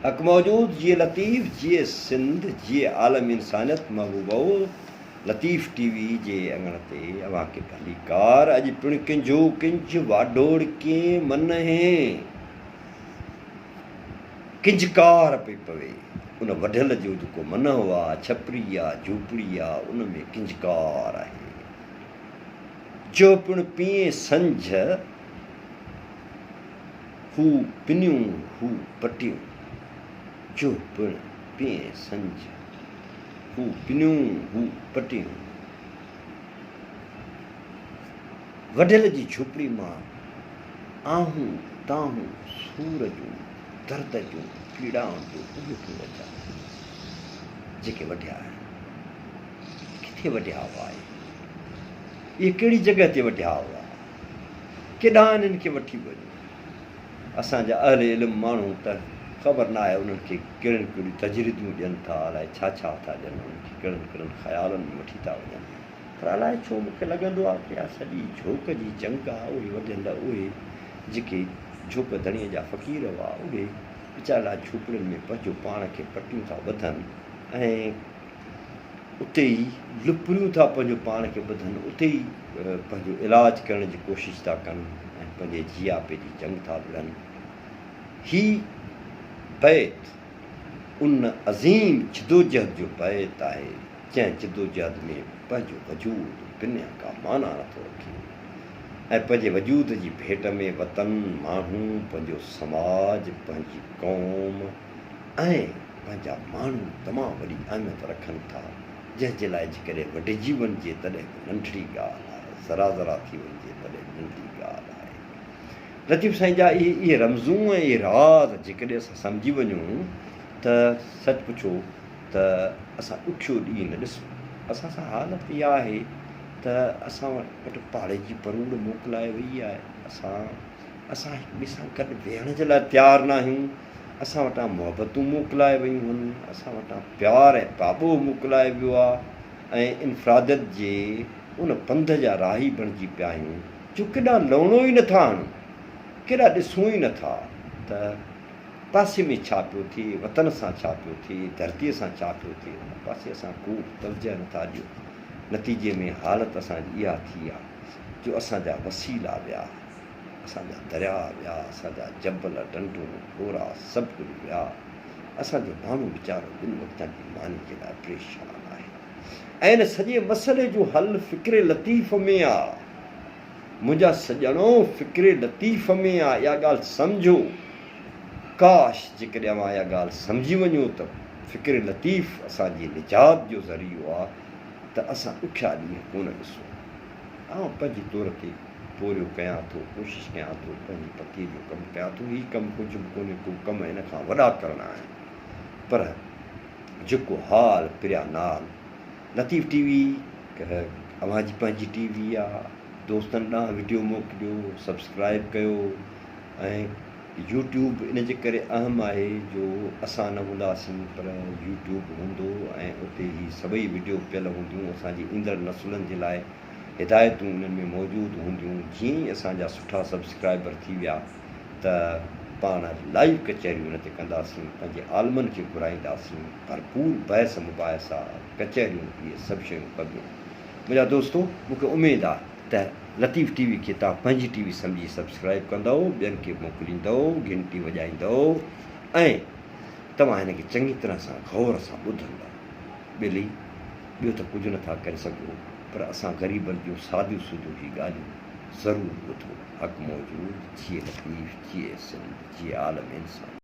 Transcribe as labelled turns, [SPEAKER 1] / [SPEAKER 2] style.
[SPEAKER 1] حق موجود جيئي لطيف جيئي سنڌ جيئي عالم انسانيت محبوبؤ لطيف ٽي وي جي اڱڻ تي اوهان کي ڀليڪار اڄ پڻ ڪنجهو ڪنجهه واڍوڙ ڪين منهين ڪنجهڪار پئي پوي ان وڍيل جو جيڪو منهه آ ڇپري آ جهوپڙي آ ان ۾ ڪنجهڪار آهي جو پڻ پيئين سنجهه هو پنيون هو پٽيون، جو پڻ پيئين سنجهه. هو پنيون هو پٽيون. وڍيل جي جهوپڙي مان آهون دانهون سور جون، درد جون، پيڙائن جون اهي پيون اچن، جيڪي وڍيا آهن. ڪٿي وڍيا هئا اهي؟ اهي ڪهڙي جڳهه تي وڍيا هئا؟ ڪيڏانهن انهن کي وٺي وڃون؟ اسان جا اهل علم ماڻهو ته خبر ناهي انهن کي ڪهڙين ڪهڙيون تجريدون ڏين ٿا، الائي ڇا ڇا ٿا ڏين، انهن کي ڪهڙن ڪهڙن خيالن ۾ وٺي ٿا وڃن. پر الائي ڇو مون کي لڳندو آهي ته اها سڄي جهوڪ جي جنگ آهي، اهي وڍيل اهي جيڪي جهوڪ ڌڻيء جا فقير هئا، اهي ويچارا جهوپڙين ۾ پنهنجو پاڻ کي پٽيون ٿا ٻڌن ۽ اتي ئي لپريون ٿا پنهنجو پاڻ کي ٻڌن، اتي ئي پنهنجو علاج ڪرڻ جي ڪوشش ٿا ڪن ۽ پنهنجي جياپي جي جنگ ٿا وڙهن. هي بيت ان عظيم جدوجهد جو بيت آهي، جنهن جدوجهد ۾ پنهنجو وجود بنهه ڪا معنيٰ نٿو رکي ۽ پنهنجي وجود جي ڀيٽ ۾ وطن، ماڻهو، پنهنجو سماج، پنهنجي قوم ۽ پنهنجا ماڻهو تمام وڏي اهميت رکن ٿا، جنهن جي لاء جيڪڏهن وڍجي وڃجي تڏهن به ننڍڙي ڳالهه آهي، ذرا ذرا ٿي وڃجي تڏهن به ننڍڙي ڳالهه آهي. لطيف سائين جا اهي اهي رمزون ۽ اهي راز جيڪڏهن اسان سمجهي وڃون ته سچ پڇو ته اسان ڏکيو ڏينهن نه ڏسون. اسان سان حالت اها آهي ته اسان وٽ پاڙي جي پروڙ موڪلائي وئي آهي، اسان اسان هڪ ٻئي سان گڏ ويهڻ جي لاء تيار ناهيون، اسان وٽان محبتون موڪلائي ويون هن، اسان وٽان پيار ۽ پاٻوهه موڪلائي ويو آ ۽ انفراديت جي ان پنڌ جا راهي بڻجي پيا آهيون جو ڪيڏانهن لوڻو ئي نٿا هڻون، ڪيڏانهن ڏسون ئي نٿا ته پاسي ۾ ڇا پيو ٿئي، وطن سان ڇا پيو ٿئي، ڌرتيء سان ڇا پيو ٿئي، ان پاسي اسان ڪو به توجهه نٿا ڏيون. نتيجي ۾ حالت اسان جي اها ٿي آ جو اسان جا وسيلا ويا. اسان جا درياء ويا، اسان جا جبل، ڍنڍون، ڍورا سڀ ڪجهه ويا. اسان جو ماڻهو ويچارو ٻن وقتن جي ماني جي لاء پريشان آهي. ۽ ان سڄي مسئلي جو حل فڪر لطيف ۾ آ. منهنجا سڄڻو فڪر لطيف ۾ آ، اها ڳالهه سمجهو. ڪاش جيڪڏهن اوهان اها ڳالهه سمجهي وڃو ته فڪر لطيف اسان جي نجات جو ذريعو آ ته اسان ڏکيا ڏينهن ڪونه ڏسون. آئون پنهنجي طور تي پورهيو ڪيان ٿو، ڪوشش ڪيان ٿو، پنهنجي پتيء جو ڪم ڪيان ٿو، هي ڪم ڪجهه به ڪونهي ڪو ڪم هن کان وڏا ڪرڻا آهن، پر جيڪو حال پريا نال. لطيف ٽي وي اوهان جي پنهنجي ٽي وي آ، دوستن ڏانهن وڊيو موڪليو، سبسڪرائب ڪيو ۽ يوٽيوب ان جي ڪري اهم آهي جو اسان نه هونداسين پر يوٽيوب هوندو ۽ اتي هي سڀئي وڊيو پيل هونديون اسان جي ايندڙ نسلن جي لاء هدايتون انهن ۾ موجود هونديون جيئن ئي اسان جا سٺا سبسڪرائبر ٿي ويا ته پاڻ لائيو ڪچهريون ان تي ڪنداسين پنهنجي عالمن کي گهرائينداسين ڀرپور بحث مباحثا ڪچهريون اهي سڀ شيون ڪبيون منهنجا دوستو مون کي اميد آهي ته لطيف ٽي وي کي توهان پنهنجي ٽي وي سمجهي سبسڪرائيب ڪندؤ، ٻين کي به موڪليندؤ، گهنٽي وڄائيندؤ ۽ توهان هن کي چڱي طرح سان غور سان ٻڌندؤ. ٻيلي، ٻيو ته ڪجهه نٿا ڪري سگهو پر اسان غريبن جون ساديون سوديون هي ڳالهيون ضرور ٻڌو. حق موجود، جيئي لطيف، جيئي سنڌ، جيئي عالم انساني.